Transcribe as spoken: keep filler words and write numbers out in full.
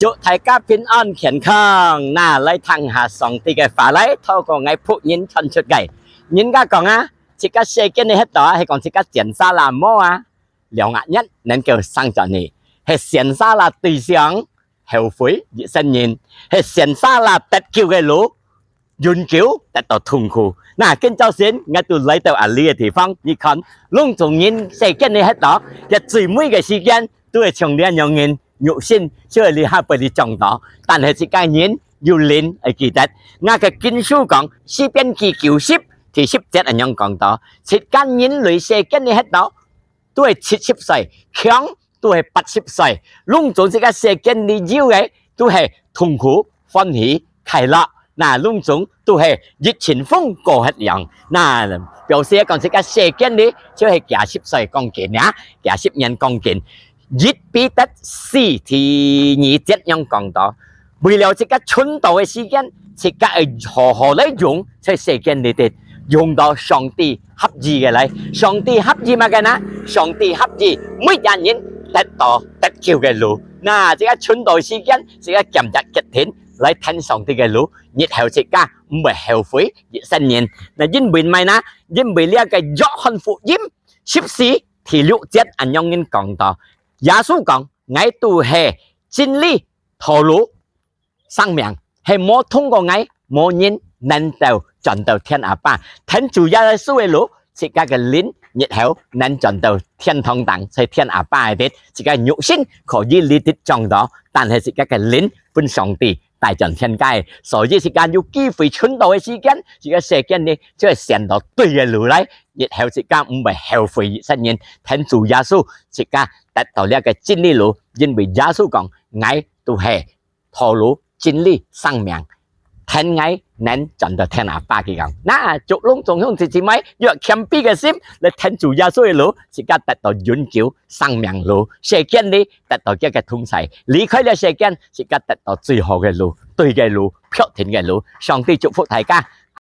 祝大家平安健康。那，來聽下上帝个話來，透過𠊎僕人傳出个。人家講啊，自家世間裡歇到啊，係講自家煎沙拉無啊，兩百年能夠生轉去，係煎沙拉對象後悔一生人，係煎沙拉得救个路，永久得到痛苦。那，今朝晨，𠊎都來到啊這个地方，你看，攏總人世間裡歇到，這最尾个時間，都係像這樣人，肉身就係這下背裡撞到，但係自家人有靈，愛記得。𠊎个經書講，詩篇記九十，第十節恁樣講到，自家人類世間裡歇到，都係七十歲，強都係八十歲，攏總自家世間裡有个，都係痛苦、歡喜、快樂。那，攏總都係一陣風過忒樣。那，表示講自家世間裡就係幾十歲講緊啊，幾十年講緊。一彼得四第二節樣講到，為了自家賰到个時間，自家愛好好來用在世間裡底，用到上帝合意个來。上帝合意麼个呢？上帝合意每一人得到得救个路。那，自家賰到時間，自家堅持決定來跈上帝个路，日後自家毋會後悔一生人。那，因為麼个呢？因為這个約翰福音十四第六節恁樣人講到，耶穌講：「𠊎都係真理、道路、生命，係無通過𠊎，無人能夠轉到天阿爸。」跈主耶穌个路，自家个靈日後能轉到天堂頂，在天阿爸个地，自家肉身可以離地撞到，但係自家个靈分上帝帶轉天界。所以自家有機會賰到个時間，自家世間裡就會選到對个路來，日後自家毋會後悔一生人。跈主耶穌，自家得到這个真理路，因為耶穌講：「𠊎都係道路、真理、生命，跈𠊎能轉到天阿爸。」佢講。那，祝攏總兄弟姊妹，用謙卑个心來跈主耶穌个路，自家得到永久生命路，世間裡得到佢个同在，離開這世間，自家得到最好个路、對个路、確定个路。上帝祝福大家。